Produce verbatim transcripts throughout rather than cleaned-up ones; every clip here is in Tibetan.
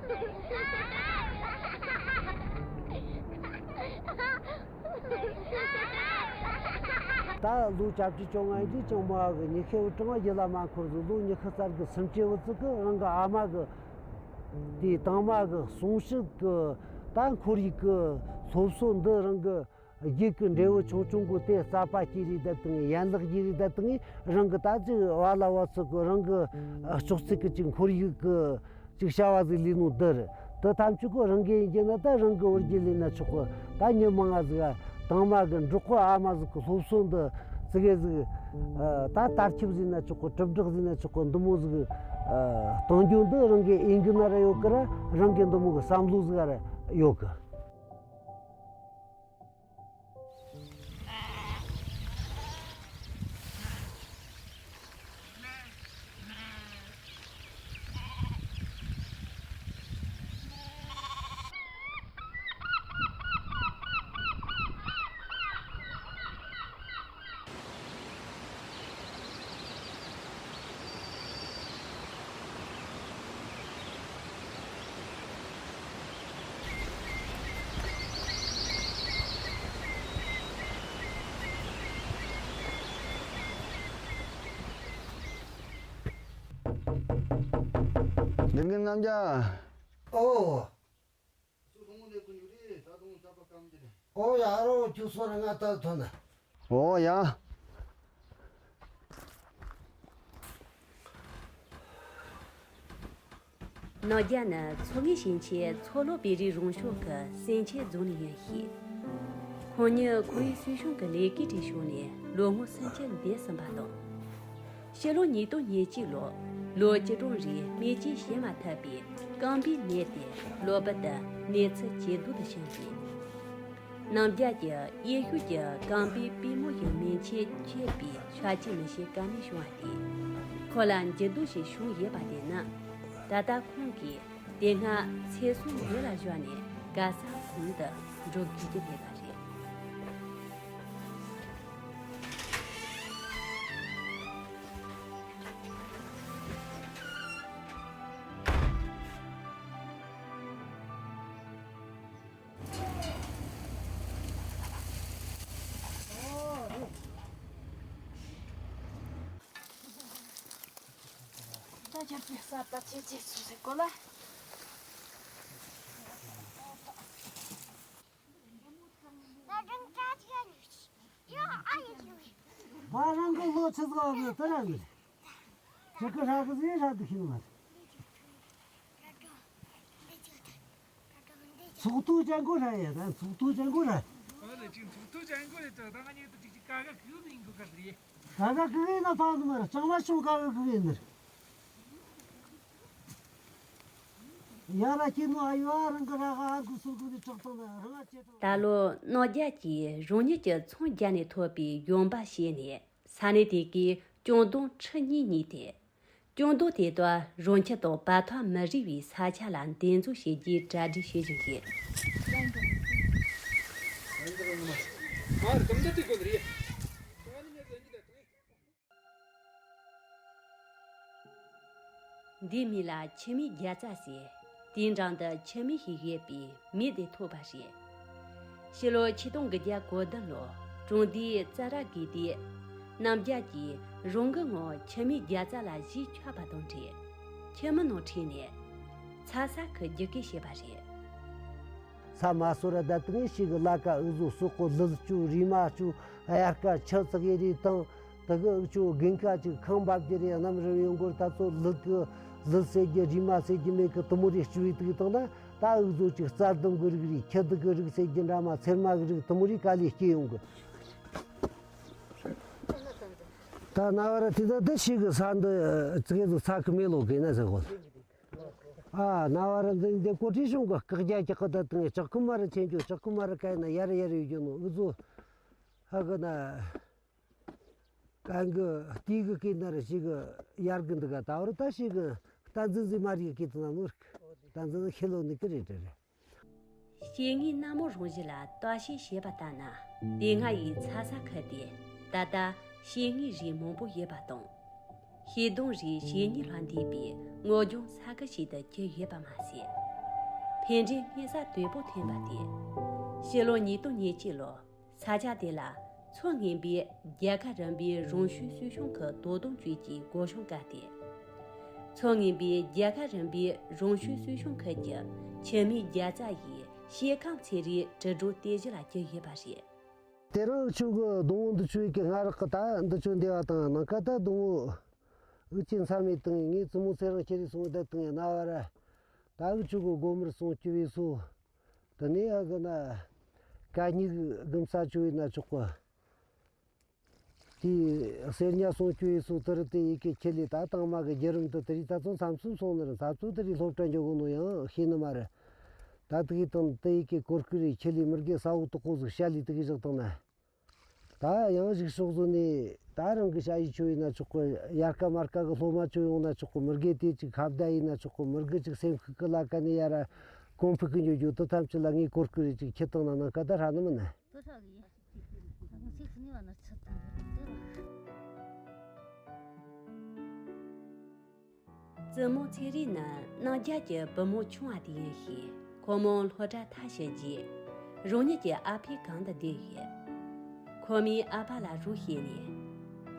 ད་ལོ་བཅོ་བརྒྱད་བཅོ་ལྔ་ཡིན་དུས་ཅང་མ་གི་ཉི་ཤུ་བཅོ་ལྔ་ཡིད་ལ་མ་འཁོར་ཟིག་ལོ་ཉི་ཤུ་རྩ་དགུ་སུམ་ཅུ་བུ་ཙི་གི་རང་གི་ཨ་མ་གི་དེའི་དང་མ་གི་གསུང་བཤད་གི་ད་ཁོར་ཡུག་གི་སློབ་གསོ་འདི་རང་གི་རྒྱུད་ཀྱི་འབྲས་བུ་ཆུང་ཆུང་གི་དེ་རྩ་བ་སྐྱེ་རེས་བསྡད་དང་ཡན་ལག་རྒྱས་རེས་བསྡད་དང་རང་གི་ད་ཅིག་བ་ལ་བ་ཚོད་གི་རང་གི་ཨ་ཅོག་ཙེ་གི་ཅིག་ཁོར་ཡུག་གི་ཅིག་བྱ་བ་ཟིག་ལས་ནོ་འདི་རེད། དེ་ཐམས་ཅད་ཁོ་རང་གི་ཡིན་རྒྱུ་ན་ད་རང་གི་བུ་རྒྱུད་ལས་ན་ཆོག་གི། ད་མྱི་མང་ང་ཟིག་ག་དང་མ་གི་འབྲོག་པ་ཨ་མ་ཟིག་གི་སློབ་གསོ་འདི་ཙི་གེ་ཟིག་ཨ་ད་དར་ཁྱབ་ཟིག་ན་ཆོག་གི། གྲུབ་འབྲས་ཟིག་ན་ཆོག་གི། འདི་མོ་ཟིག་ཨ་གཏོང་རྒྱུ་འདི་རང་གི་འོས་འགན་ན་ར་ཡོད་གི་ར། རང་གི་འདི་མོ་གི་བསམ་བློ་ཟིག་ག་ར་ཡོད་གི། ལས་མཁན་རྣམ་རྒྱལ། ཨོ། ཨོ་ཡ་རོ་ཁྱོད་སོ་ར་ང་ད་ཐོན་ན། ཨོ་ཡ། ནོར་རྒྱལ་ནི་མཚོ་སྔོན་ཞིང་ཆེན་མཚོ་ལྷོ་བོད་རིགས་རང་སྐྱོང་ཁུལ་སེང་ཆེན་རྫོང་ནས་ཡིན་ཞིང་། ཁོང་ཉིད་ཁོར་ཡུག་སྲུང་སྐྱོང་གི་ལས་ཀའི་གྲས་ཕྱོགས་ནས་ལོ་ངོ་སུམ་ཅུ་འདས་ཟིན་པ་དང་། ཕྱི་ལོ་ཉིས་སྟོང་ཉེར་གཅིག་ལོར་ལོ་བཅུ་གྲངས་རིང་རྨས་སྐྱོན་བྱེད་མ་ཐུབ་པའི་རྐང་པའི་ནད་དེ་ལོ་བུ་དུ་ནད་ཚབས་ཇེ་སྡུག་ཏུ་ཕྱིན་ཏེ། རྣམ་རྒྱལ་གྱི་གཡས་ཤོས་ཀྱི་རྐང་པའི་པུས་མོ་ཡི་མེ་མཆེད་ཆད་པའི་ཤ་ཆས་མི་ཤེས་ཀ་མེད་བྱུང་བ་སྟེ། ཁོ་ལ་འགྱུར་ལྡོག་ཞིག་བྱུང་ཡོད་པ་དེ་ནི། ད་ལྟ་ཁོང་གིས་དེ་སྔ་ཚེ་སྲོག་འདི་ལ་གཞོལ་ནས་ག་ས་གང་དུ་འགྲོ་དགོས་ཀྱི་མེད་པ་རེད། ད་རྒྱབ་པའི་ས་ད་ཆེ་ཆེ་སུ་ཟེར་གོ་ལ། ང་རང་གི་ལོ་ཆི་ཟིག་ཨ་གི་དེ་ར་གི་ཅི་གི་ཧྲ་གི་ཟིག་ཧྲ་གི་ཤིང་མ། ཚོགས་ཐུག་ཅན་གོ་ཧྲ་ཡ་ད་ཚོགས་ཐུག་ཅན་གོ་ཧྲ། ཨོ་ལེ་ཅིག་ཚོགས་ཐུག་ཅན་གོ་ཡ་ད་ད་ང་ཉིད་དུ་ཅིག་ཅིག་ཀ་ག་ཁུ་ནི་ཡིན་གོ་ག་རེད། ད་ད་ཀི་ཀི་ན་ཕ་ནི་མར་ཅང་མ་ཆུང་ཀ་ཀི་ཀི་ནི། ཡ་ར་ཁྱི་ནོ་ཨ་ཡོ་ཨ་རང་གི་ར་ག་ཨ་གུ་སུ་གུ་ནི་ཀྲག་ཏང་ན་རང་ཨ་ཅེ་ཏང་། ད་ལོ་ནོར་རྒྱལ་གྱིས་རང་ཉིད་ཀྱི་ཚོང་རྒྱག་ནས་ཐོབ་པའི་ཡོང་འབབ་བྱས་ནས་ས་གནས་དེ་གའི་ཅང་ཏུང་ཁྲི་གཉིས་གཉིས་ཏེ། ཅང་ཏུང་དེ་དག་རང་ཁྱིམ་དང་བལ་ཐང་མི་རིགས་པའི་ས་ཆ་ལ་འདེབས་འཛུགས་བྱེད་རྒྱུའི་གྲ་སྒྲིག་བྱེད་བཞིན་ཡོད། འདིའི་མིང་ལ་ཁྱི་མིག་རྒྱ་ཙ་ཟེར། དེའི་འགྲམ་དུ་ཁྱི་མིག་ཞིག་ཡོད་པས་མིང་དེ་ཐོགས་པ་རེད། ཕྱི་ལོ་ཆིག་སྟོང་དགུ་བརྒྱ་གོ་བདུན་ལོར་གྲོང་སྡེའི་ཙ་ར་དགེ་ལྡེ་རྣམ་རྒྱལ་གྱིས་རང་གི་ངོ་ཁྱི་མིག་རྒྱ་ཙ་ལ་གཞས་ཁྱབ་པ་དང་འབྲེལ། ཁྱི་མི་ནང་ཁྲིད་ནས་ཚ་ས་ཁུལ་བརྒྱུད་སྐུལ་བྱས་པ་རེད། ས་མ་སོ་ར་ད་དུང་ཞིག་གི་ལ་ཀ་འུ་ཟོ་སོག་གོ་ལུད་ཅུ་རི་མ་ཅུ་དབྱར་ཁ་ཆུ་ཙག་ཡེ་རི་དང་དེ་གི་འུ་ཅུ་དགུན་ཁ་ཅིག་ཁང་འབབ་རྒྱུ་རེད། གནམ་རི་ཡོང་གོར་ད་ཚོ་ལུད་གི་ལུད་ཟེར་རྒྱུ་རི་མ་ཟེར་རྒྱུ་མེད་གི་དུ་མོ་རེ་ཅུ་ཡི་དུ་གི་དང་ན་ད་འུ་ཟོ་ཅིག་རྩྭ་ལྡུམ་གི་རིགས་རེད། ཁྱི་དུ་གི་རིགས་ཟེར་རྒྱུ་འདྲ་མ་ཚེར་མ་གི་རིགས་དུ་མོ་རེ་ག་ལེ་སྐྱེ་ཡོང་གི། ད་ན་བ་ར་དེ་ད་དུ་ཞིག་གི་ས་འདི་ཙི་གེ་ཟིག་ས་ཁུ་མེ་ལོ་གེ་ན་ཟེར་གོ། ཨ་ན་བ་ར་འཛིན་འདི་ཀོ་ཁྲི་གཞུང་གི་བཀག་རྒྱ་ཀྱི་ཀི་ད་དུང་ལྕགས་ཁུ་མ་ར་ཆེན་ཅོ་ལྕགས་ཁུ་མ་ར་ག་ཡིན་ན་ཡར་ཡར་ཡོད་རྒྱུ་ནོ་འུ་ཚོ་ཧ་གི་ན་གང་གི་དེ་གི་ཀི་ན་ར་ཞིག་གི་ཡར་གི་འདི་ག་ད་བར་ད་ཞིག་གི་ད་འཛིན་འཛིན་མ་རིག་གི་ད་ནོ་རིག་ད་འཛིན་ཤེ་ལོ་ནི་ཀི་རེད་རེད། སྐྱེ་དངོས་སྣ་མོ་རང་བཞིན་ལ་བརྟག་དཔྱད་བྱས་པ་ལྟར་ན། དེ་སྔ་ཡི་ཚ་ས་ཁུལ་དེ་ད་ལྟ་སྐྱེ་དངོས་རིགས་མང་པོ་ཡོད་པ་དང་། ཤིང་སྡོང་རིགས་ཞེ་གཉིས་ལྷག་འདུས་པའི་སྔོ་ལྗང་ས་ཁུལ་ཞིག་ཏུ་གྱུར་ཡོད་པ་མ་ཟད། ཕན་འབྲས་སྙེག་ས་དོད་པོ་ཐོན་པ་སྟེ། ཕྱི་ལོ་ཉིས་སྟོང་ཉེར་གཅིག་ལོར་ས་ཆ་དེ་ལ་མཚོ་སྔོན་པོའི་རྒྱལ་ཁབ་རིམ་པའི་རང་བྱུང་སོག་གཞུང་གི་དོ་དམ་ཅུས་ཀྱི་གོ་གཞོན་བཀའ་སྟེ། མཚོ་སྔོན་པོའི་རྒྱལ་ཁབ་རིམ་པའི་རང་བྱུང་སོག་གཞུང་ཁུལ་གྱི་ཆུ་མིག་རྒྱལ་རྩ་ཡི་ཤེལ་ཁང་ཚེ་རིང་དྲིལ་སྒྲོག་རྟེན་གཞི་ལ་གྱུར་ཡོད་པ་རེད། དེ་རིང་ཆུ་གི་སྡོང་བོ་འདི་ཆུ་ཡི་གི་སྔ་རག་གི་ད་འདི་ཆུ་འདི་བ་དང་ནང་ཁ་ད་སྡོང་བོ་འུ་ཅི་མཚམས་མེད་དང་ངའི་བཙུན་མོ་ཚེ་རིང་ཁྱེར་རེ་སོང་ད་དང་ན་བ་ར་ད་འུ་ཆུ་གི་སྒོ་མར་སོང་བཅུ་བའི་སོ་དེ་ནས་ཨ་གི་ན་ག་སྙིགས་གི་མ་ས་བཅུ་བའི་ན་ཆོག་གི་དེའི་གསེར་ཉ་སོང་བཅུ་བའི་སོ་དེ་རུ་དེ་ཡི་གི་ཁྱེར་ལས་ད་དང་མ་གི་བརྒྱུད་རིམ་དུ་དེ་རིགས་ད་ཚོ་མཚམས་མཚམས་སོང་ནི་རེད། ད་ཚོ་དེ་རིགས་སློབ་གྲྭ་འཇོག་གི་ནོ་ཡང་ཤེས་ནི་མ་རེད། ད་དེ་གི་དང་དེ་ཡི་གི་གོར་ཀུ་རེ་ཁྱེར་ལས་མི་དགེ་ས་འོག་དོག་གོ་ཟིག་བཤད་ལས་དེ་གི་བཞག་དང་ན། ད་ཡང་ཞིག་ཕྱོགས་བཟོ་ནས་ད་རང་གི་ཞ་ཡི་ཆོ་ཡིན་ན་ཆོག་གི་ཡར་ཀ་མར་ཀ་གི་སློབ་མ་ཆོ་ཡོང་ན་ཆོག་གི་མི་དགེ་དེ་ཅིག་ཁ་བརྡ་ཡིན་ན་ཆོག་གི་མི་དགེ་ཅིག་སེམས་ཤུགས་ཀི་ལ་ཀ་ནས་ཡ་ར་གོང་ཕུག་གི་འཇོག་རྒྱུ་དེ་ཐམས་ཅད་ལ་ངས་གོར་ཀུ་རེ་ཅིག་ཁྱེར་དང་ན་ནང་ཀ་ད་ཧྲ་ནི་མིན་ན། དུ་ཧྲ་གི་ཡིན། ང་ཚོས་ཁུ་ནི་བ་ན་ཆུ་དང་དུ་ར། བཙུན་མོ་ཚེ་རིང་ནི་ནང་རྒྱལ་གྱི་བུ་མོ་ཆུང་བ་དེ་ཡིན་ཞིང་། ཁོ་མོ་སློབ་གྲྭ་མཐར་ཕྱིན་རྗེས། རང་ཉིད་ཀྱི་ཨ་ཕའི་གང་དུ་བསྡད་ཡོད། ཁོ་མོའི་ཨ་ཕ་ལ་རོགས་བྱས་ནས།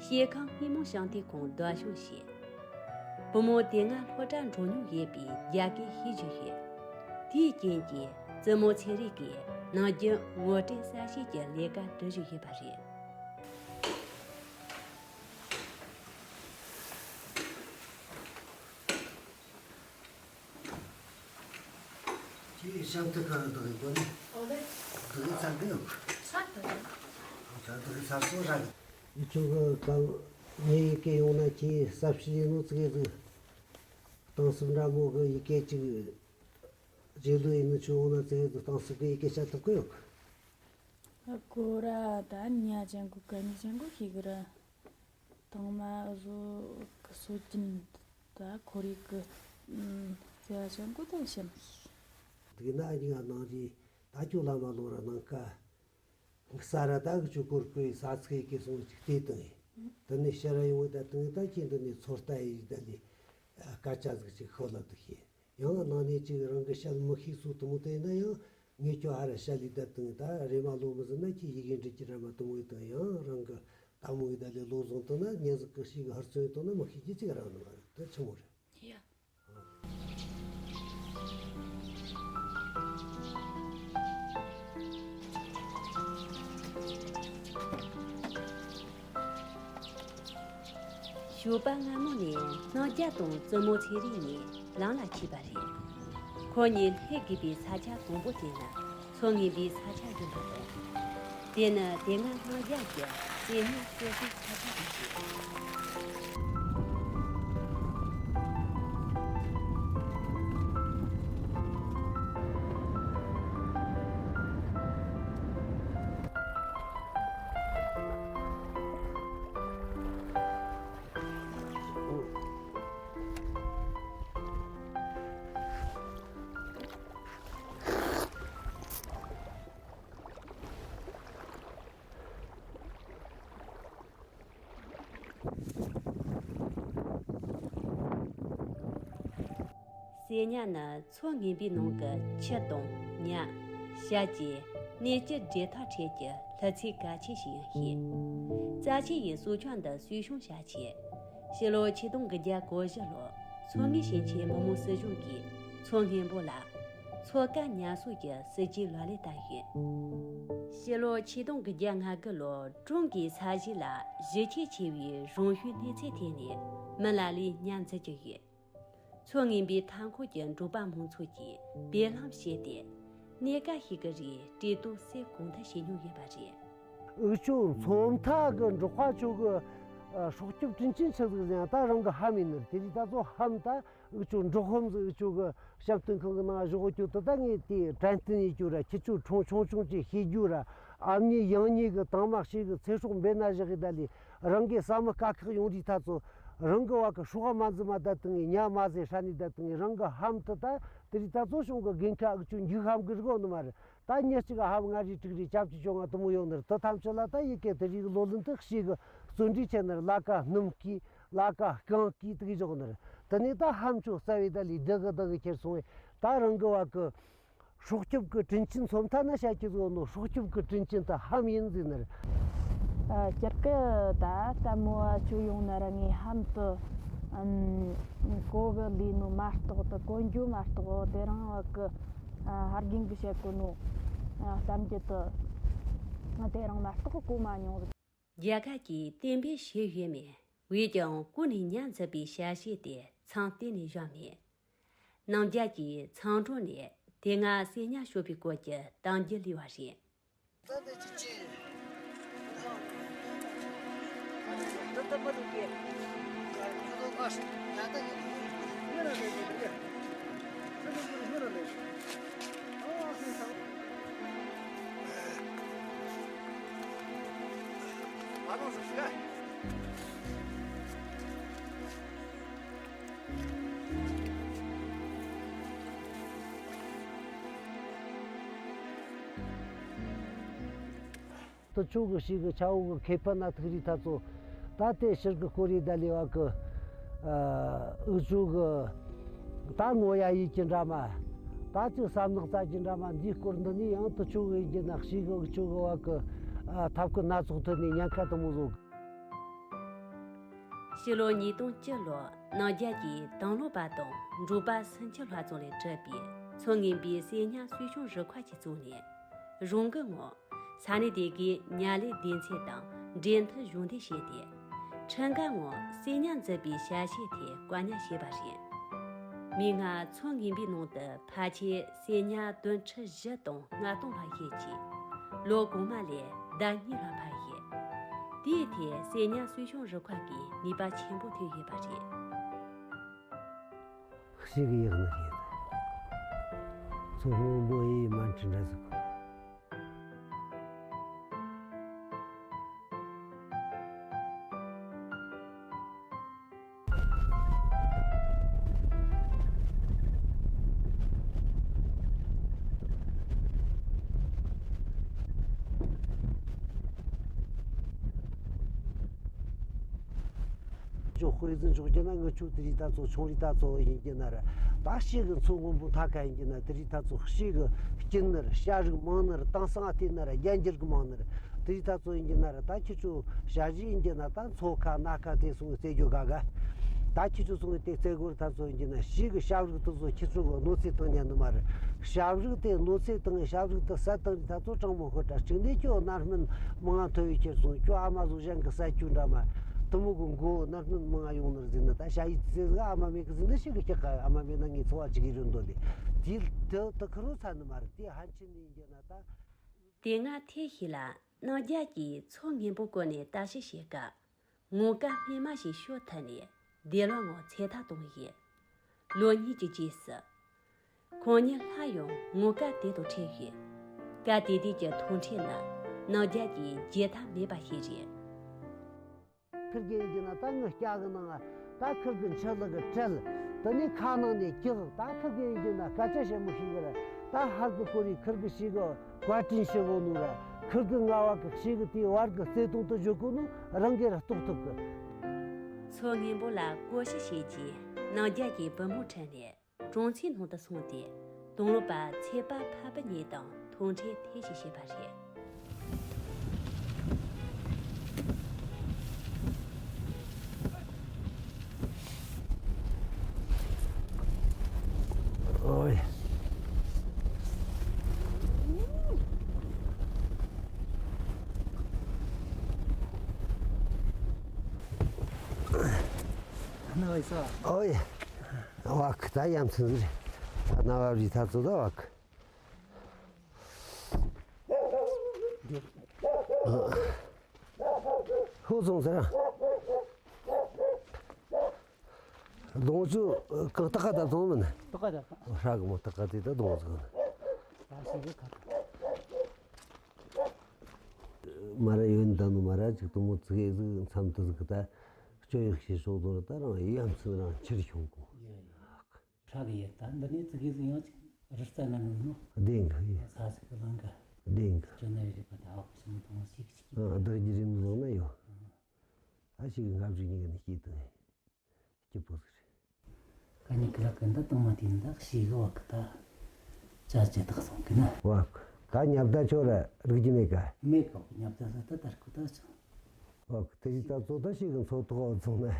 ཤེལ་ཁང་སྔོན་མོ་བྱང་སྟེ་ཁོང་སྡོད་ཤོག་བྱས། བུ་མོ་དེ་སྔ་སློབ་གྲྭ་འགྲོ་མྱོང་ཡོད་པའི་རྒྱ་སྐད་ཤེས་ཀྱི་ཡོད། དེའི་རྐྱེན་གྱིས་བཙུན་མོ་ཚེ་རིང་གིས་ནམ་རྒྱུན་ངོ་སྤྲོད་གསལ་བཤད་ཀྱི་ལས་ཀ་སྒྲུབ་བཞིན་ཡོད་པ་རེད། ཁྱེད་ཤམ་ཐུག་ག་རུ་འདུག་གི་གོ་ནི། ཨོ་ལེ། འདུག་གི་ཚར་གི་ཡོད། ཚར་ཐུབ། ཚར་འདུག་གི་ཚར་སོང་ར་གི། ཡི་ཆོ་གི་སྐབས་ངའི་ཡི་གེ་ཡོང་ན་ཁྱེད་གསར་བཤད་ཡིན་ནོ་ཙི་གེ་ཟིག་གཏིང་ཟབ་འདྲ་མོ་གི་ཡི་གེ་ཅིག་རྗེས་ལུས་ཡིན་ནི་ཆོ་ཡོང་ན་ཙི་གེ་ཟིག་གཏིང་ཟབ་གི་ཡི་གེ་བཤད་ཐུབ་གི་ཡོད་གི། གོ་ར་ད་ཉ་ཅན་གོ་ག་ཉི་ཅན་གོ་ཤེས་གི་ར། དང་མ་བཟོ་གི་སྲོལ་རྒྱུན་ད་ཁོར་ཡུག་གི་ཨུམ་བརྩེ་བ་ཅན་གོ་ད་བཤད་མི་ཤེས། དེ་ན་ཨ་ཉི་ང་ནང་རི་ད་ཁྱོད་ལ་མ་ལོ་ར་ནང་ཀ་ས་ར་ད་གི་ཆུ་སྐོར་ཀོའི་ས་ཚིགས་ཀྱི་སོང་ཅིག་བལྟས་དང་ཡིན། དེ་ནས་ཕྱིར་ར་ཡོང་བའི་ད་དང་ཡིན་ད་ཁྱེད་འདི་ནས་ཚོད་ལྟ་ཡིས་ད་ལས་སྐད་ཆ་ཟིག་ཅིག་ཤོད་ལ་འདུག་ཤེས། ཡང་ནང་ནས་ཅིག་རང་གི་བཤད་མི་ཤེས་སུ་དུ་མོ་དེ་ཡིན་ན་ཡང་ངས་ཁྱོད་ཧ་ར་བཤད་ལས་ད་དང་ད་རེ་མ་ལོ་མི་ཟིན་ན་ཁྱེད་ཡི་གེ་འབྲི་གི་ར་མ་དུ་མོ་ཡི་དང་ཡང་རང་གི་ད་མོ་ཡི་ད་ལས་ལོ་བཟང་དང་ན་ཉེ་ཟིག་གི་ཤེས་གི་ཧར་ཚོན་ཡི་དང་ན་མི་ཤེས་གི་ཅིག་རང་ནི་མ་རེད་དེ་ཆི་མོ་རེད། ཡ། ཞོགས་པ་སྔ་མོ་ནས་ནང་རྒྱ་དང་བཙུན་མོ་ཚེ་རིང་གཉིས་ལམ་ལ་ཆས་པ་རེད། ཁོ་གཉིས་སླེབས་དགོས་པའི་ས་ཆ་དང་པོ་དེ་ནི་མཚོ་སྔོན་པོའི་ས་ཆ་ཡིན་པ་དང་། དེ་ནི་དེ་སྔ་ནང་རྒྱ་གི་རྩེ་མོ་རྩེ་ཤིང་ས་ཆ་རེད་ཅེས། གསེར་ཉ་ནི་མཚོ་སྔོན་པོའི་ནང་གི་ཆུ་དང་ཉ། བྱ་བཅས་གནས་སྐྱེལ་འབྲེལ་ཐག་འཕྲད་ཀྱི་ལྷུ་ཚིགས་གལ་ཆེ་ཞིག་ཡིན། རྩ་ཆེ་ཡི་སྲོག་ཆགས་འདི་གསོ་སྐྱོང་བྱ་ཆེད། ཕྱི་ལོ་ཆིག་སྟོང་དགུ་བརྒྱ་གོ་བཞི་ལོར་མཚོ་སྔོན་ཞིང་ཆེན་མི་དམངས་སྲིད་གཞུང་གིས་མཚོ་སྔོན་པོ་ལ་མཚོ་ཁ་ཉ་གསོ་གྱི་སྲིད་ཇུས་ལག་ལེན་བསྟར་ཡོད། ཕྱི་ལོ་ཆིག་སྟོང་དགུ་བརྒྱ་ལྔ་དགུ་ལོར་ཀྲུང་གིས་ས་གཞི་ལ་གཞི་ཁྱོན་ཆེ་བའི་རང་བྱུང་གནོད་འཚེ་ཐེབས་ནས་མི་ལ་ལས་ཉ་འཛིན་གྱི་ཡོད། མཚོ་སྔོན་པོའི་མཐའ་འཁོར་གྱི་འབྲོག་པ་མང་ཚོགས་ཀྱིས་འབེལ་ལམ་བྱས་ཏེ། གནས་སྐབས་ཤིག་གི་རིང་བཀྲེས་ལྟོགས་སེལ་གང་ཐུབ་བྱེད་མྱོང་ཡོད་པ་རེད། འུ་ཆོ་མཚོ་མཐའ་གི་འབྲོག་པ་ཆོ་གི་ཨ་སྲོག་སྐྱོབ་དྲིན་ཆེན་ཆི་ཟིག་ཟེར་ན་ད་རང་གི་ལྷམ་ཡིན་ནི་རེད། དེ་རིང་ད་གཟོད་ལྷམ་ད་འུ་ཆོ་འབྲོག་ལྷམ་ཟིག་འུ་ཆོ་གི་བཤམས་སྟོན་ཁང་གི་ནང་བཞག་རྒྱུ་དེ་ད་ངས་དེ་དྲན་རྟེན་ཡེད་རྒྱུ་ར། ཁྱེད་ཆོ་ཆུང་ཆུང་ཆུང་ཅིག་ཤེས་རྒྱུ་ར། ཨ་མྱེས་ཡང་མྱེས་གི་དང་མ་ཤེས་གི་ཚེ་སྲོག་འབེན་ན་བཞག་གི་ད་ལས་རང་གི་ཟ་མི་དཀའ་ཁག་ཡོང་དུས་ད་ཚོ་རང་གི་བ་གི་སྲོག་མ་འཛིན་མ་ད་དང་ངས་ཉ་མ་ཟེར་ཧྲ་ནི་ད་དང་ངས་རང་གི་ལྷམ་དེ་ད་དེ་རིང་ད་ཚོ་བྱུང་གི་རྒན་ཁ་འུ་ཆོ་འགྱིག་ལྷམ་གི་རིག་ཡོད་ནི་མ་རེད། ད་མྱི་གཅིག་ག་ལྷམ་ལྔ་རེ་དྲུག་རེ་རྐྱབ་ཀྱི་བྱུང་ང་དུ་མོ་ཡོད་ནི་རེད། དེ་ཐམས་ཅད་ལ་ད་ཡི་གེ་དེ་རིགས་བློ་ལྡན་དུ་ཤེས་གི་བརྩོན་འགྲུས་ཆེ་ནི་རེད། ལ་ཀ་སྣུམ་གི་ལ་ཀ་རྐང་གི་དེ་གི་འཇོག་ནི་རེད། དེ་ནས་ད་ལྷམ་ཆོ་རྩ་བའི་ད་ལས་བདག་གི་བདག་གི་ཁྱེར་སོང་བས་ད་རང་གི་བ་གི་ སྲོག་སྐྱོབ་ཀྱི་དྲིན་ཆེན་མཚོན་ཐ་ན་བཤད་ཀྱི་བཟོ་ནོ། སྲོག་སྐྱོབ་ཀྱི་དྲིན་ཆེན་དུ་ཧམ་ཡིན་ཟེར་ནི་རེད། ཨ། སྤྱིར་གི་ད་ལྟད་མོ་བ་ཁྱོད་ཡོང་ན་ར་ངས་ཧམ་དུ་ཨམ་གོ་གི་ལས་ནོ་མ་གཏོགས། དུ་གོ་འགྱོ་མ་གཏོགས་དེ་རིང་བ་གི་ཨ་ཧར་རྒན་གི་བཤད་གོ་ནོ་ཨ་གཏམ་རྒྱུད་དུ་དེ་རིང་མ་གཏོགས་གོ་མ་མྱོང་། རྒྱ་གར་གྱི་བསྟན་པའི་ཞི་བའི་མེ་བས་ཀྱང་ཀུན་ནས་ཉར་མཛད་པའི་ཞལ་ཤེས་དེ་མཚང་གཏན་ནས་བཞག་མེད། ནང་རྒྱ་གི་མཚང་སྒྲོག་ནས་དེ་སྔ་གསེར་ཉ་གཤོག་པའི་སྐོར་གྱི་གཏམ་རྒྱུད་ལུས་པ་རེད། དུ་ཆོ་གི་ཞིག་གི་ཆ་བོ་གི་ཁེ་ཕན་ན་ཐུག་རིགས་ཐ་ཚོ། ད་དེ་ཕྱིར་གི་སྐོར་རེ་ད་ལས་བ་གི་ཨ་འུ་ཆོ་གི་ད་ངོ་ཡ་ཡིད་ཀྱི་འདྲ་མ། ད་ཅིག་བསམ་ནག་རྩ་གྱི་འདྲ་མ། འདིའི་སྐོར་འདི་ནས་ཡང་དུ་ཆོ་གི་ཡིན་གྱི་ན་ཞིག་གི་འུ་ཆོ་གི་བ་གི་ཨ་ཐབས་ཀི་སྣ་ཚོགས་ཐོན་ནས་ཉེན་ཁ་དུ་མོ་བཟོ་གི། ཕྱི་ལོ་ཉིས་སྟོང་བཅུ་ལོར་ནང་རྒྱ་གི་དང་བླངས་པ་དང་འབྲོག་པ་སུམ་ཅུ་ལྷག་ཙམ་ལས་གྲུབ་པའི་མཚོ་སྔོན་པོའི་གསེར་ཉ་གསོ་སྐྱོང་རུ་ཁག་ཅིག་བཙུགས་ནས། རང་འགུལ་ངང་ས་གནས་དེ་གའི་ཉ་ལས་སྡེ་ཚན་དང་འབྲེལ་མཐུད་གཞུང་འབྲེལ་བྱས་ཏེ། ཁྲིམས་འགལ་ངང་གསེར་ཉ་འཛུགས་པའི་ཞལ་ཤེས་དེ་བཀག་ཉར་བྱས་པ་རེད། མིག་སྔར་མཚོ་སྔོན་པོའི་ནང་དུ་ཕལ་ཆེར་གསེར་ཉ་དོན་ཁྲི་བཞི་དང་ལྔ་སྟོང་ལྷག་ཡོད་ཅིང་། ལོ་གོང་མ་ལས་ཟླ་གཉིས་ལྷག་འཕར་ཡོད། དེའི་ཐད་གསེར་ཉ་གསོ་སྐྱོང་རུ་ཁག་གིས་ནུས་པ་ཆེན་པོ་ཐོན་ཡོད་པ་རེད། ཤེས་གི་ཡག་ནི་རེད། མཚོ་སྔོན་པོ་ཡི་མ་འཁྲི་འདྲ་ཟིག་ཅོ་དཔེ་ཟིན་འཇོག་རྒྱུ་ན། ངི་ཆོ་དེ་རིགས་ད་ཚོ་ཆུང་རིགས་ད་ཚོ་ཡིན་གྱི་ན་ར། ད་ཤེས་གི་མཚོ་སྔོན་པོ་མཐའ་ཁ་ཡིན་གྱི་ན། དེ་རིགས་ད་ཚོ་ཤེས་གི་སྐྱིད་ནི་ར། བྱ་རིགས་མང་ནི་ར། དེང་སང་ཨ་དེ་ན་ར་རྒྱན་འགྱུར་གི་མང་ནི་ར། དེ་རིགས་ད་ཚོ་ཡིན་གྱི་ན་ར། ད་ཁྱེད་ཆོ་ཞ་ཞི་ཡིན་གྱི་ན། ད་མཚོ་ཁ་སྣ་ཁ་དེ་སོང་རྩེ་རྒྱུ་ག་ག་ད་ཁྱེད་ཆོ་སོང་དེ་རྩེ་སྒོར་ད་ཚོ་ཡིན་གྱི་ན། ཤེས་གི་བྱ་རིགས་དེ་ཚོ་ཁྱེད་ཆོ་གི་གནོད་འཚེ་བཏང་ཉན་ནི་མ་ར། བྱ་རིགས་དེ་གནོད་འཚེ་བཏང་། བྱ་རིགས་དེ་བསད་བཏང་རིགས་ད་ཚོ་གྲང་མོ་ཤོད་དྲ་གཅིག་ནས་ཁྱོད་རྣམ་སྨིན་མང་ང་ཐོན་བའི་ཁྱེར་སོང་། ཁྱོད་ཨ་མ་ཟོ་གཞན་གི་ས་ཁྱོད་འདྲ་མ་དུ་མོ་གི་མགོ་རྣམ་སྨིན་མང་ང་ཡོང་ནི་ར་ཟེར་ནི། ད་ཞ་ཡི་ཚེ་ཟིག་ཨ་མ་མེད་གི་ཟེར་ནི། ཤེས་གི་སྐྱག་ག་ཨ་མ་མེད་ན་ངའི་འཚོ་བ་ཅིག་གི་རིན་དོ་ལེ། དེ་དེ་དེ་ཁུ་རུ་ཚ་ནི་མ་རེད། དེ་ཧན་ཆི་ནི་ཡིན་གྱི་ན་ད། དེ་སྔ་ཐེངས་ཤིག་ལ་ནང་རྒྱ་གིས་མཚོ་སྔོན་པོ་བསྐོར་ནས་ལྟ་ཞིབ་བྱེད་སྐབས། ངོ་དགའ་སྨན་མ་ཞིག་ཤོར་ཐལ་ནས་བདེ་བླག་ངང་ཚེ་ཐར་བཏང་ཡོད། ལོ་གཉིས་ཀྱི་རྗེས་སུ། ཁོང་ཉིད་སླར་ཡང་ངོ་དགའ་དེ་དང་འཕྲད་ཡོད། སྐབས་དེ་དུས་ཀྱི་མཐོང་འཕྲལ་ནི་ནང་རྒྱ་གིས་བརྗེད་ཐབས་མེད་པ་ཞིག་རེད། ཁིར་གེ་ཡིན་གྱི་ན་ད་ངི་སྐྱ་གི་ནང་ང་ད་ཁིར་གི་མཆུ་ལི་གི་བྲལ། དེ་ནས་ཁ་ནང་ནས་ཀྱག། ད་ཁིར་གེ་ཡིན་གྱི་ན་སྐད་ཆ་བཤད་མི་ཤེས་གི་ར། ད་ཧར་གི་སྐོར་རི་ཁིར་གི་ཤེས་གི་བཀའ་དྲིན་ཞུ་གོ་ནོ་ར། ཁིར་གི་ང་བ་གི་ཤེས་གི་དེའི་བར་གི་བརྩེ་དུང་དུ་བརྗོད་གོ་ནོ་རང་གི་ར་རྟོགས་ཐུབ་གི། མཚོ་སྔོན་པོ་ལ་བསྐོར་ཞིབ་བྱས་རྗེས་ནང་རྒྱ་གི་བུ་མོ་ཁྲིད་ནས། གྲོང་ཚོའི་ནང་དུ་སོང་སྟེ། དང་བླངས་པ་ཚེ་དཔལ་འཕགས་པ་གཉིས་དང་ཐུག་འཕྲད་ཐེངས་ཤིག་བྱས་པ་རེད། ཨོའི། ཨ་ན་བའི་ས། ཨོའི། བག་ད་ཡ་མཚན་རེད། ད་ན་བ་རི་ཐ་ཚོ་ད་བག་ཧུ་སོང་ཟེར། ལོངས་སྤྱོད་གང་ཏག་ཀ་ད་བཙོང་མིན། ཏག་ཀ་ད། ཧྲ་གི་མོ་ཏག་ཀ་དེ་ད་བཙོང་ཟིག་ནི། ད་ཤི་གི་ཁ། མ་ར་ཡོད་ད་ནུ་མ་ར་ཅིག་ཏུ་མོ་ཙི་གེ་ཟིག་མཚམས་དུ་ཟིག་ད་སྤྱོད་ཡག་ཤེས་ཤོག་དོ་ད་རང་ཡ་མཚན་རང་ཕྱིར་ཤོང་གོ། ཡ་ཡ། ཁྲག་གི་ཡོད་ད། འདི་ནས་ཙི་གེ་ཟིག་ཡང་ཅིག་རི་རྩ་ན་ནུ་ནོ། བདེན་གི་ཡོད། ས་ཟིག་གི་ལང་གི། བདེན་གི། ཅོ་ན་ཡོད་རེད་པ། ད་ཧོག་སུམ་དང་ཞིག་ཅིག་ཨ་བདག་གི་རིམ་བཟང་ན་ཡོད། ཨ་ཞིག་ལྔ་བཅུ་ཉིན་གི་ནི་སྐྱིད་དང་སྐྱིད་པོ་ཟིག་རེད། ཀ་ནི་ཀི་ལ་ཀི་འདི་དང་མ་དེ་འདི་ཞིག་གི་བ་གི་ད། ཅ་ཅེ་དག་སོང་གི་ན། ཝ། ད་ཉབ་ད་ཆོ་ར་རིག་རྒྱུ་མེད་ཀ་མེད་ཀ་ཉབ་ད་ད་ད་ལྟར་ཁུ་ད་ཆོ། ཝ། དེ་རིག་ད་ཚོ་ད་ཞིག་གི་མཚོ་ཐོག་འོ་ཚོང་ན།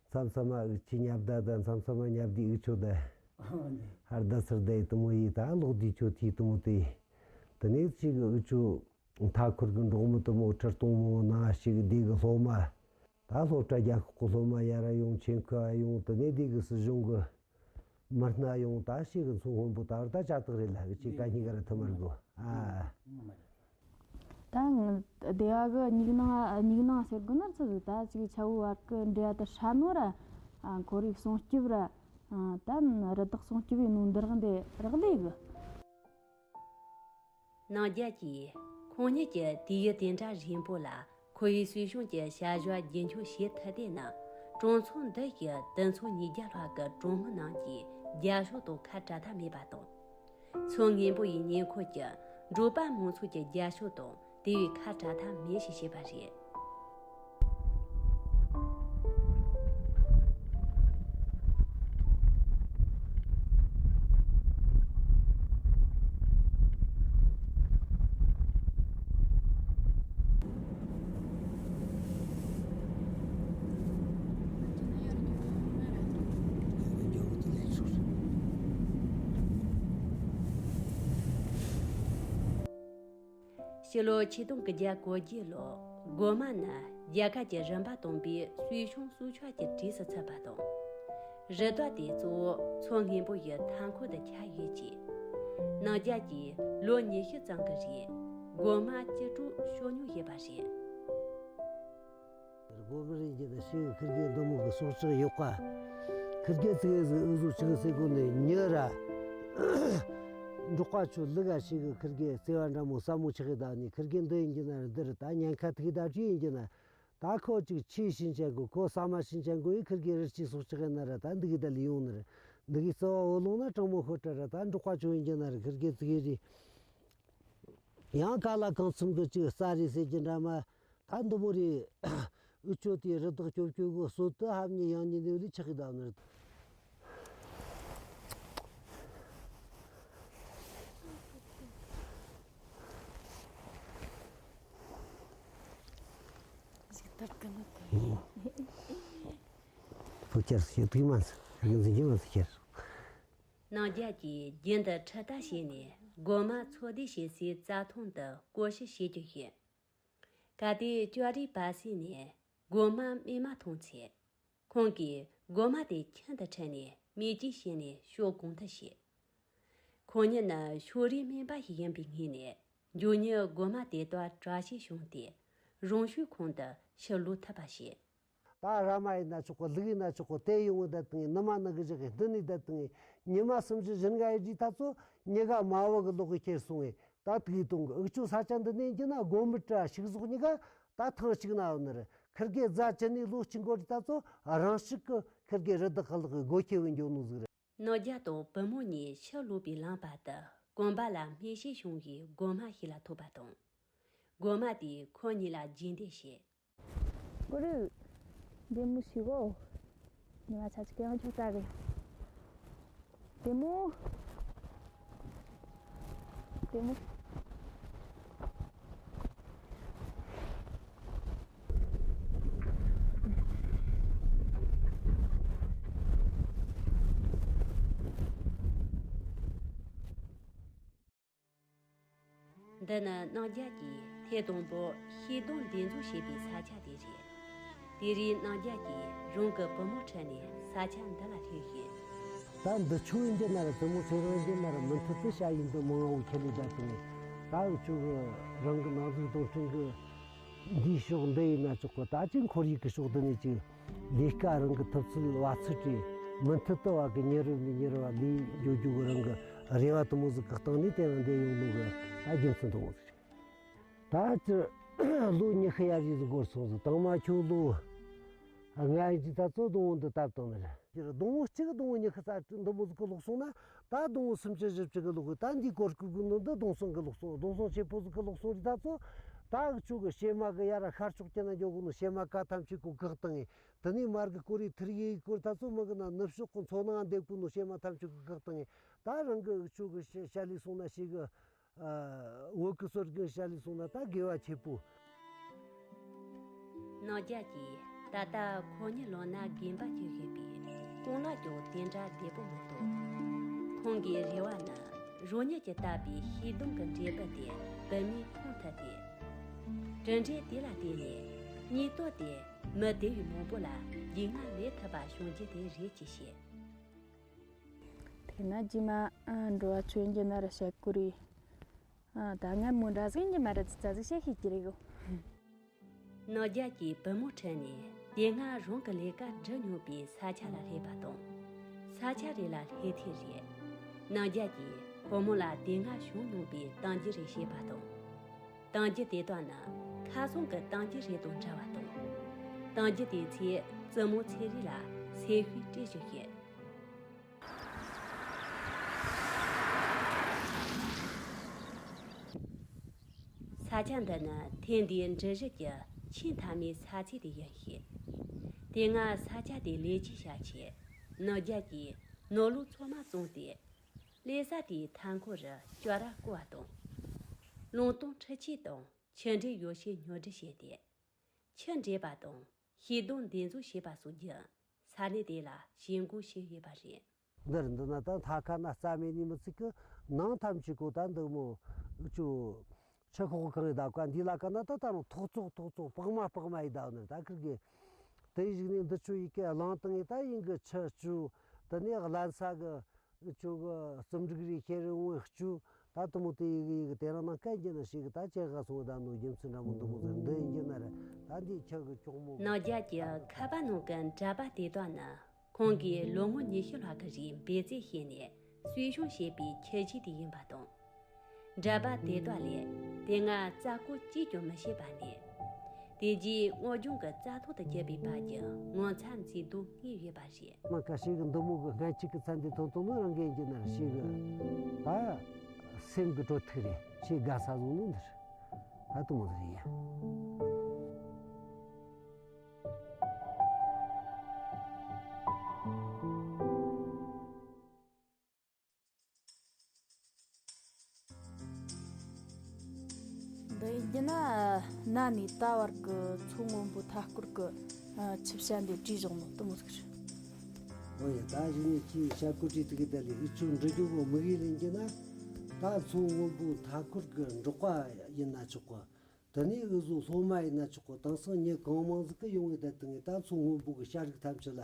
མཚམས་མཚམས་མ་འུ་ཆི་ཉབ་ད་ད་མཚམས་མཚམས་མ་ཉབ་དི་འུ་ཆོ་ད། ཧར་ད་སར་ད་ཡི་དུ་མོ་ཡི་ད་ལོག་དི་ཆོ་ཐི་དུ་མོ་དེ། དེ་ནས་ཞིག་གི་འུ་ཆོ། མཐའ་འཁོར་གྱི་འབྲོག་མི་དུ་མོ་ཁྲི་སྟོང་མང་ན་ཞིག་སྡེ་གི་སློབ་མ། ད་སློབ་གྲྭ་རྒྱལ་ཁབ་ཀྱི་སློབ་མ་ཡ་ར་ཡོང་ཆེན་ཁུ་ཨ་ཡོང་དུ་ནས་སྡེ་གི་སྲིད་གཞུང་གི་མི་སྣ་ཡོང་ད་ཞིག་གི་མཚོ་སྔོན་པོ་ད་བར་ད་ཅ་དག་རེད་ལ་གི་ཅིག་ག་སྙིང་ག་ར་ཐུ་མར་གོ་ཨ། ད་སྡེ་བ་གི་སྙིགས་ནང་སྙིགས་ནང་ཟེར་དགོས་ན་ཚོད་ཟིག་ད་ཅིག་ཆ་བོ་བར་གི་འབྲེལ་བ་དུ་ཧྲ་ནོ་ར་ཁོར་ཡུག་སྲུང་སྐྱོབ་ར་ད་རི་དྭགས་སྲུང་སྐྱོབ་ཡིན་ནོ་འདི་རག་འདི་རག་ལས་གི། ནང་རྒྱ་གིས་ཁོང་ཉིད་ཀྱི་དུས་ཡུན་དེ་འདྲ་རིང་པོ་ལ་ཁོ་བོའི་སྲིད་གཞུང་གི་བྱ་གཞག་རྒྱུན་འཁྱོངས་བྱེད་ཐུབ་དེ་ནི། གྲོང་ཚོ་འདི་ཡི་དུད་ཚང་ཉིས་བརྒྱ་ལྷག་གི་གྲོང་མི་རྣམས་ཀྱིས་རྒྱབ་ཕྱོགས་དང་ཁ་བྲལ་ཐབས་མེད་པ་དང་། མཚོ་སྔོན་པོ་ཡི་ཉེ་འཁོར་གྱི་འབྲོག་པ་མང་ཚོགས་ཀྱི་རྒྱབ་ཕྱོགས་དང་དེ་བས་ཁ་བྲལ་ཐབས་མེད་ཞེས་བཤད་པ་རེད། ཕྱི་ལོ་ཆིག་སྟོང་དགུ་བརྒྱ་གོ་བརྒྱད་ལོ། སྒོ་མ་ནི་རྒྱལ་ཁབ་ཀྱི་རིམ་པ་དང་པའི་སུའི་ཤང་སུའུ་ཆོས་ཀྱི་གྲས་སུ་ཚུད་པ་དང་། རི་དྭགས་དེ་གཙོ་བོ་མཚོ་སྔོན་པོ་ཡི་མཐའ་འཁོར་དུ་ཁྱབ་ཡོད་ཅིང་། ནང་རྒྱ་གིས་ལོ་ཉི་ཤུ་ཙམ་གྱི་རིང་སྒོ་མ་ཅི་སྤྲོ་གཤོག་ཉུང་ཡོད་པ་རེད། སྒོ་མི་རིགས་ཀྱི་ནི་ཤེས་ཡོན་ཁིར་གེ་འདི་མོ་གི་སྲོག་ཆགས་ཡོད་ཀ་ཁིར་གེ་ཙི་གེ་ཟིག་ཨུ་ཟུ་ཆི་གི་སེ་གོ་ནི་ཉི་ར། འབྲོག་པ་ཆུ་ལི་ག་ཤེས་གི་ཁིར་གེ་བརྩེ་བ་འདྲ་མོ་ས་མོ་ཆི་གི་ད་ནི་ཁིར་གེ་འདི་ཡིན་གྱི་ན་འདིར་ད་ཉན་ཁ་ཐིག་ད་ཅི་ཡིན་གྱི་ན། ད་ཁོ་ཅིག་ཆེས་ཤིན་ཅན་གོ་ཁོ་ས་མ་ཤིན་ཅན་གོ་ཡི་ཁིར་གེ་རི་ཆི་སྲོག་ཆགས་ཡིན་ན་ར་ད་འདི་གི་ད་ལི་ཡོང་ནི་ར། འདི་གི་རྩ་བ་འོ་ལོང་ན་དྲང་མོ་ཤོད་དྲ་ར་ད་འབྲོག་པ་ཆུ་ཡིན་གྱི་ན་ར་ཁིར་གེ་ཙི་གེ་རི། ཡང་ག་ལ་གང་འཚམ་གི་ཅིག་རྩྭ་རེད་ཟེར་གྱི་འདྲ་མ། ད་འདི་མོ་རེད། འུ་ཆོ་དེ་རི་དྭགས་སྐྱོབ་སྐྱོབ་གི་སྲོལ་དུ་ཧབ་ཉི་ཡང་ཉི་ནེ་ལི་ཆགས་གི་ད་ནི་རེད། ཕོ་ཁྱེར་ཞིག་དུས་མ་ཟིན་ཟིན་གྱི་མ་ཟིན་ཁྱེར། ནང་རྒྱ་གིས་རྒྱུན་དུ་ཁྲིད་ལྟ་བྱས་ནས་སྒོ་མ་འཚོ་སྡེབ་བྱེད་སའི་རྩྭ་ཐང་དུ་སྐོར་ཞིབ་བྱེད་རྒྱུ་ཡིན། གལ་ཏེ་ཅོ་རིའི་བར་གསེང་ནས་སྒོ་མ་རྨས་མ་མཐོང་ཚེ། ཁོང་གིས་སྒོ་མ་དེ་ཁྱིམ་དུ་ཁྲིད་ནས་རྨས་སྐྱེལ་བྱས་ནས་ཤོག་གང་ཐུབ་བྱེད། ཁོང་ཉིད་ནི་ཤོག་རིལ་སྨན་པ་ཞིག་ཡིན་པའི་ངོས་ནས། མགྱོགས་ཉིད་སྒོ་མ་དེ་དག་བཀྲ་ཤིས་བྱུང་སྟེ། རང་ཤུགས་ཁོང་དུ་ཕྱིར་ལོག་ཐུབ་པ་བྱེད། ད་ར་མ་ཡིན་ན་ཆོག་གོ་ལུག་ཡིན་ན་ཆོག་གོ་དེ་ཡོང་བའི་བསྡད་དང་ནི་མ་ནི་གི་རིགས་འདི་ནས་བསྡད་དང་ཉི་མ་སུམ་ཅུ་བཞི་ལྔ་ཡི་རྗེས་ད་ཚོ་ཉི་ག་མ་བུ་གི་ལོག་གི་ཁྱེར་སོང་བས་ད་དུག་གཏོང་གི་འུ་ཆོ་ས་ཆ་འདི་ནས་ཡིན་གྱི་ན་སྒོ་མི་བཀྲ་ཤིག་ཟོག་ཉི་ག་ད་ཐང་ཞིག་ན་ཡོད་ནི་རེད། ཁིར་གེ་རྫ་ཅི་ནས་ལོ་གཅིག་འགོར་རྗེས་ད་ཚོ་རང་ཤུགས་ཀྱི་ཁིར་གེ་རི་དྭགས་ཁ་ལག་གི་སྒོ་ཁྱེར་བའི་འགྱོ་ནོ་ཟིག་རེད། ནོར་རྒྱ་དང་བུ་མོ་གཉིས་ཕྱིར་ལོག་པའི་ལམ་བར་དུ་གོམ་པ་ལ་རྨས་ཤིག་བྱུང་བའི་སྒོ་མ་ཞིག་ལ་ཐུག་པ་དང་། སྒོ་མ་དེས་ཁོ་གཉིས་ལ་རྗེས་འདེད་བྱས། ཀུ་རུ། བདེ་མོ་ཞིག་གོ། ཉི་མ་ཆ་ཅིག་ཡང་ཁྱོད་ལྟ་གི། བདེ་མོ། བདེ་མོ། འདི་ནི་ནང་རྒྱ་གིས་ཐེངས་དང་པོ་ཤིང་སྡོང་འདེབས་འཛུགས་བྱས་པའི་ས་ཆ་དེ་རེད། དེ་རིང་ནང་རྒྱ་གིས་རང་གི་བུ་མོ་ཁྲིད་ནས་ས་ཆ་འདི་ལ་སླེབས་ཡོད། ད་འདི་ཆུ་ཡིན་གྱི་ན་ར་བུ་མོ་ཚེ་རིང་ཡིན་གྱི་ན་ར་མུ་མཐུད་དུ་བྱ་ཡིན་དུ་མང་བོ་ཁྱེར་ལས་བསྡད་དུས་ད་འུ་ཆོ་གི་རང་གི་ནང་འཛུགས་དང་ཁྲིམས་གི་འདིའི་ཕྱོགས་འདི་ཡིན་ན་ཆོག་གི། ད་ཅིག་ཁོར་ཡུག་གི་ཕྱོགས་འདི་ནས་ཅིག་ལས་ཀ་རང་གི་ཐུབ་ཚོད་བ་ཚོད་བྲིས་མུ་མཐུད་དུ་བ་གི་ཉིན་རེ་ནས་ཉིན་རེ་བ་ལས་འགྱོ་རྒྱུ་གི་རང་གི་རེ་བ་དུ་མོ་ཟིག་གི་སྟེང་ནས་དེ་རིང་འདི་ཡོང་ནོ་གི་ད་རྒྱུ་མཚན་དུ་མོ་ཟིག་རེད། ད་ཅི་ལོ་ཉི་ཤུ་ཡར་རེ་ཟིག་འགོར་སོང་ཟིག་དང་མ་ཁྱོད་ལོ་ལྔ་ཡིན་གྱི་ད་ཚོ་སྡོང་བོ་འདི་བཏབ་བཏང་ནི་རེད། སྡོང་བོ་གཅིག་སྡོང་བོ་ཉི་ཤུ་རྩ་དྲུག་འདི་མོ་ཟིག་གི་ལོག་སོང་ན་ད་སྡོང་བོ་སུམ་ཅུ་བཞི་བཅུ་གི་ལོག་གི་ད་འདིའི་གོར་སྐུད་གི་ནང་འདི་སྡོང་སོང་གི་ལོག་སོང་སྡོང་སོང་ཆེ་པོ་ཟིག་གི་ལོག་སོང་རེད། ད་ཚོ་ ད་འུ་ཆོ་གི་བྱེ་མ་གི་ཡར་ཤར་ཕྱོགས་ཀྱི་ན་འགྱོ་གི་ནོ་བྱེ་མ་ཀ་ཐམས་ཅད་ཀོ་བཀག་བཏང་ངས། དེ་ནས་མར་གི་ཀོ་རེ་ཐིར་ཡེ་གི་སྐོར་ད་ཚོ་མི་གི་ན་ནུབ་ཕྱོགས་གི་མཚོ་ནང་འདེབས་གི་ནོ་བྱེ་མ་ཐམས་ཅད་ཀོ་བཀག་བཏང་ངས། ད་རང་གི་འུ་ཆོ་གི་བྱ་བྱ་ལས་སོང་ན་ཞེ་གི། ཨ། བོད་གི་སྲོལ་རྒྱུན་བྱ་ལས་སོང་ན་ད་དགེ་བ་ཆེ་པོ། ནང་རྒྱ་གིས་ད་ལྟ་ཁོ་གཉིས་ལོ་ན་རྒན་པ་ཅིག་ཡོད་པས་ཁོང་ལ་ཀྱང་དེ་འདྲ་བདེ་པོ་མི་འདུག་ཁོང་གི་རེ་བ་ནི་རང་ཉིད་ཀྱིས་བཏབ་པའི་ཤིང་སྡོང་གི་འབྲས་བུ་དེ་བུད་མེད་མཐོང་ཐུབ་སྟེ། གྲུབ་འབྲས་དེ་ལ་བརྟེན་ནས་སྙིགས་དོར་དེ་མི་སྡེ་བའི་མང་པོ་ལ་རྒྱུས་མངའ་ལས་ཐུབ་པ་བྱུང་རྒྱུ་དེ་རེད་ཅེས་བཤད། དེས་ན་རྗེས་མ། ཨ། འགྲོ་བ་ཚོས་འགྱུར་ན་ར་བཤད་ཀུ་རེ། ཨ། ད་ང་མོ་འདྲ་ཟིག་འགྱུར་མ་ར་ཙི་ཙ་ཟིག་བཤད་ཤེས་ཀྱི་རེད་གོ། ནང་རྒྱ་གིས་བུ་མོ་ཁྲིད་ནས་དེ་སྔ་རང་གི་ལས་ཀ་བསྒྲུབས་མྱོང་པའི་ས་ཆ་ལ་སླེབས་པ་དང་། ས་ཆ་རེ་ལ་སླེབས་ཐེངས་རེར། ནང་རྒྱ་གིས་ཁོ་མོ་ལ་དེ་སྔ་བྱུང་མྱོང་པའི་གཏམ་རྒྱུད་རེ་བཤད་པ་དང་། གཏམ་རྒྱུད་དེ་དག་ནི་ཁ་སང་གི་གཏམ་རྒྱུད་རེ་དང་འདྲ་བ་དང་། གཏམ་རྒྱུད་དེ་ཚོས་བཙུན་མོ་ཚེ་རིང་ལ་སེམས་ཤུགས་སྤྲད་བཞིན་བཤད། ས་ཆ་འདི་ནི་ཐེངས་འདིའི་འབྲུ་བཞི་གྱི་ཆེས་མཐའ་མའི་ས་ཚིགས་དེ་ཡིན་ཞིང་། དེ་སྔ་ས་ཆ་དེ་ལས་ཀྱི་བྱ་ཆེད་ནང་རྒྱ་གིས་ནོར་ལུག་ཚང་མ་བཙོངས་ཏེ། ལས་ས་དེའི་མཐའ་འཁོར་རུ་ཅོག་ར་བརྐོ་བ་དང་། རླུང་གཏོང་འཕྲུལ་ཆས་དང་ཆུ་འདྲེན་ཡོ་བྱད་ཉོ་སྒྲུབ་བྱས་ཏེ། ཆུ་འདྲེན་པ་དང་ཤིང་སྡོང་འདེབས་འཛུགས་བྱེད་པ་སོགས་ཀྱི་ས་གནས་དེ་ལ་བྱེད་སྒོ་བྱས་ཡོད་པ་རེད། འདིར་འདི་ན་ད་མཐའ་ཁ་ན་རྩྭ་མེད་ནི་མི་ཚིག་གི་ནང་ཐམས་ཅད་ཀོ་ད་འདི་མོ་ཅུ་ཆུ་ཤོག་གང་ཡི་ད་ཀ་འདི་ལ་ཀ་ན་ད་ད་རུང་ཐོག་བཙོག་ཐོག་བཙོག་པགས་མ་པགས་མ་ཡི་ད་ནི་ད་ཁིར་གི་དེ་ཞིག་ནས་འདི་ཆུ་ཡི་གེ་གླང་དང་ཡི་ད་ཡིན་གི་ཆུ་ཆུ་དེ་ནས་གླན་ས་གི་ཆུ་གི་རྩིབ་འབྲུག་རིགས་ཤེས་རིག་འོང་བའི་བཅུ། ད་དུ་མོ་དེ་ཡི་གེ་ཡི་གེ་དེ་རང་ནང་སྐད་རྒྱག་ན་ཞིག་གི་ད་ཅེ་ག་སོང་ད་ནོ་རྒྱུ་མཚན་འདྲ་མོ་འདུག་མོ་ཟེར་འདི་ཡིན་གྱི་ན་རེད། ད་འདི་ཁྱི་གི་གྱོག་མོ་ནང་རྒྱ་གི་ཁ་པ་ནང་གི་འདྲ་པ་དེ་དག་ནི་ཁོང་གིས་ལོ་ངོ་ཉི་ཤུ་ལྷག་གི་རིང་འབད་རྩོལ་བྱས་ནས་གསོ་སྐྱོང་བྱས་པའི་ཁྱི་ཆས་དེ་ཡིན་པ་དང་། འདྲ་པ་དེ་དག་ལས་དེ་སྔ་རྩྭ་ཀོ་གཅིག་ཀྱང་མི་བཤད་པ་ནས། དེ་རྗེས་སྔོ་ལྗང་གི་རྩྭ་ཐོག་ཏུ་གྱུར་པའི་བར་གྱི་ངོ་མཚར་མཛེས་སྡུག་བསྔོས་ཡོད་པ་རེད། མ་ཀ་ཤི་གི་འདི་མོ་གི་སྔན་ཆད་ཀྱི་ཚན་དེ་ཐོན་ཐོན་ནོ་རང་གི་ཡིན་གྱི་ན་ཤི་གི་ད་སེམས་གི་དྲོད་ཐིག་རེད། ཤི་དགའ་ས་བཟུང་ནོ་འདིར་ད་དུ་མོ་ཟེར་ཡ། འདི་ཡིན་རྒྱུ་ན་གནའ་ནས་ད་བར་གྱི་མཚོ་སྔོན་པོའི་མཐའ་སྐོར་གྱི་ཆུ་བྱ་འདི་བྲིས་བཞག་ནོ་དུ་མོ་ཟིག་རེད། འོ་ཡ། ད་གཞི་ནས་ཁྱིའི་བྱ་བཀོད་བྲིས་དུ་གི་ད་ལས་ཨི་ཆུ་འབྲི་རྒྱུ་གི་དམིགས་ཡུལ་ཡིན་རྒྱུ་ན། ད་མཚོ་སྔོན་པོའི་མཐའ་སྐོར་གྱི་འབྲོག་པ་ཡིན་ན་ཆོག་གི། དེ་ནས་འུ་ཟོ་སློབ་མ་ཡིན་ན་ཆོག་གི། དེང་སང་མྱི་གང་མང་ཟིག་གི་ཡོང་བའི་བསྡད་དུ་ངས་ད་མཚོ་སྔོན་པོ་གི་བྱ་རིགས་ཐམས་ཅད་ལ་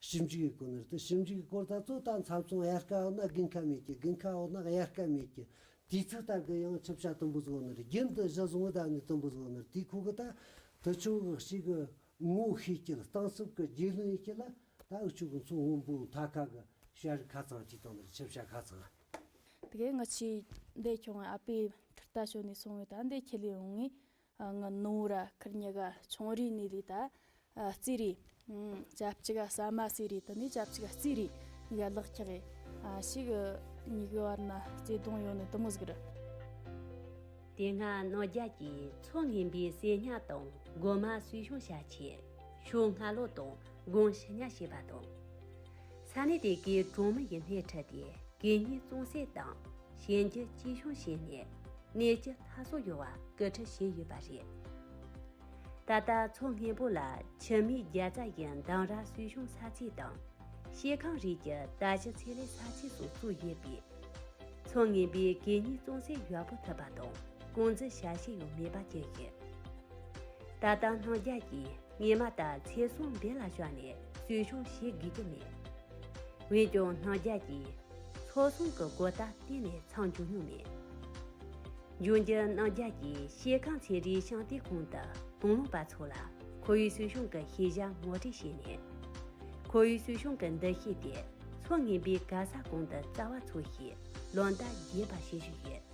ཞིབ་འཇུག་གི་སྐོར་ནི་རེད། དེ་ཞིབ་འཇུག་གི་སྐོར་ད་ཚོ་ད་མཚམས་མཚམས་དབྱར་ཁ་ཡོང་ན་དགུན་ཁ་མེད་ཀི། དགུན་ཁ་ཡོང་ན་དབྱར་ཁ་མེད་ཀི། དུས་ཚིགས་ལྟར་གི་ཡང་ཆུ་བྱ་དུམ་བུ་ཟིག་ཡོང་ནི་རེད། རྒྱུན་དུ་གཞི་བཟུང་བའི་ད་ནི་དུམ་བུ་ཟིག་ཡོང་ནི་རེད། དེ་ཁོ་གི་ད་དུ་ཆུ་གི་ཞིག་གི་ངོ་ཤེས་ཀྱི་ལ་གཏིང་ཟབ་གི་རྒྱུས་ལོན་ཡིན་ཀྱི་ལ། ད་འུ་ཆུ་གི་མཚོ་སྔོན་པོའི་མཐའ་ཁ་གི་བྱ་རིགས་ཁ་ཚང་ཅིག་དང་ནི་རེད། ཆུ་བྱ་ཁ་ཚང་། དེ་གས་ང་ཆེ་འདས་ཁྱོད་ངའི་ཨ་ཕའི་ཁྲི་རྟ་ཞོན་ནས་སོང་བས་ད་འདས་ཁྱེད་ལས་ཡོང་ངས། ཨ། ང་ནོ་ར་ཁིར་ཉི་ག་ཆུང་རིས་ནས་རེད་ད། ཨ། རྩིས་རེད། ཨུམ། ཅབ་ཅི་ག་ཟ་མ་ཟེར་རེད། དེ་ནས་ཅབ་ཅི་ག་རྩིས་རེད། ཉི་ག་ལག་ཁྱག་གི། ཨ། ཞིག་ཉི་གི་བར་ན་བརྩེ་དུང་ཡོད་ནི་དུ་མོ་ཟིག་རེད། དེ་སྔ་ནང་རྒྱ་གིས་མཚོ་སྔོན་པོའི་གསེར་ཉ་དང་རྒོད་མ་གསོ་སྐྱོང་བྱ་ཆེད་ཤོག་སྔ་ལོག་དང་སྒོང་ཕྱི་ཉ་བྱས་པ་དང་། ས་གནས་དེ་གའི་གྲོང་མི་ཡི་སྣེ་ཁྲིད་དེ་གད་སྙིགས་གཙང་སེལ་དང་གཞན་རྒྱུ་གཅེས་སྐྱོང་བྱས་ནས་གནས་ཀྱི་མཐའ་སྲུང་ཡོང་བ་སྐུལ་ཁྲིད་བྱས་ཡོད་པ་རེད། ད་ལྟ་མཚོ་སྔོན་པོ་ལ་ཁྱུ་མིའི་རྒྱལ་རྩ་ཡི་འདམ་ར་གསོ་སྐྱོང་ས་ཚིགས་དང་། ཤེལ་ཁང་རིགས་ཀྱི་ད་ཅི་ཚེ་ལས་ས་ཚིགས་སོགས་བཙུགས་ཡོད་པས། མཚོ་སྔོན་པོའི་གད་སྙིགས་གཙང་སེལ་ཡག་པོ་ཐུབ་པ་དང་སྐོང་འཛུལ་བྱ་བྱེད་ཡང་མེད་པ་བཅས་ཡིན། ད་ལྟ་ནང་རྒྱ་གིས་སྔོན་མ་ལྟར་ཚེ་སྲོག་འབེན་ལ་བཞག་ནས་གསོ་སྐྱོང་བྱེད་དགོས་ཀྱི་མེད། འོན་ཀྱང་ནང་རྒྱ་གིས་མཚོ་སྲུང་གི་གོ་རྟགས་གཏན་ནས་ཚང་འཇོག་མྱོང་མེད། འབྱུང་འགྱུར་ནང་རྒྱ་གིས་ཤེལ་ཁང་ཚེ་རིང་ཤིང་རྟའི་གོང་དུ་དང་བླངས་པ་ཚོ་ལ་ཁོར་ཡུག་གསོ་སྐྱོང་གི་ཤེས་བྱ་ངོ་སྤྲོད་བྱས་ནས། ཁོར་ཡུག་གསོ་སྐྱོང་གི་འདུ་ཤེས་དེ་མཚོ་སྔོན་པོའི་ག་ས་གོང་དུ་རྩ་བ་ཚུགས་ཤིང་ལོ་ཟླ་རྒྱས་པ་བྱེད་བཞིན་ཡོད།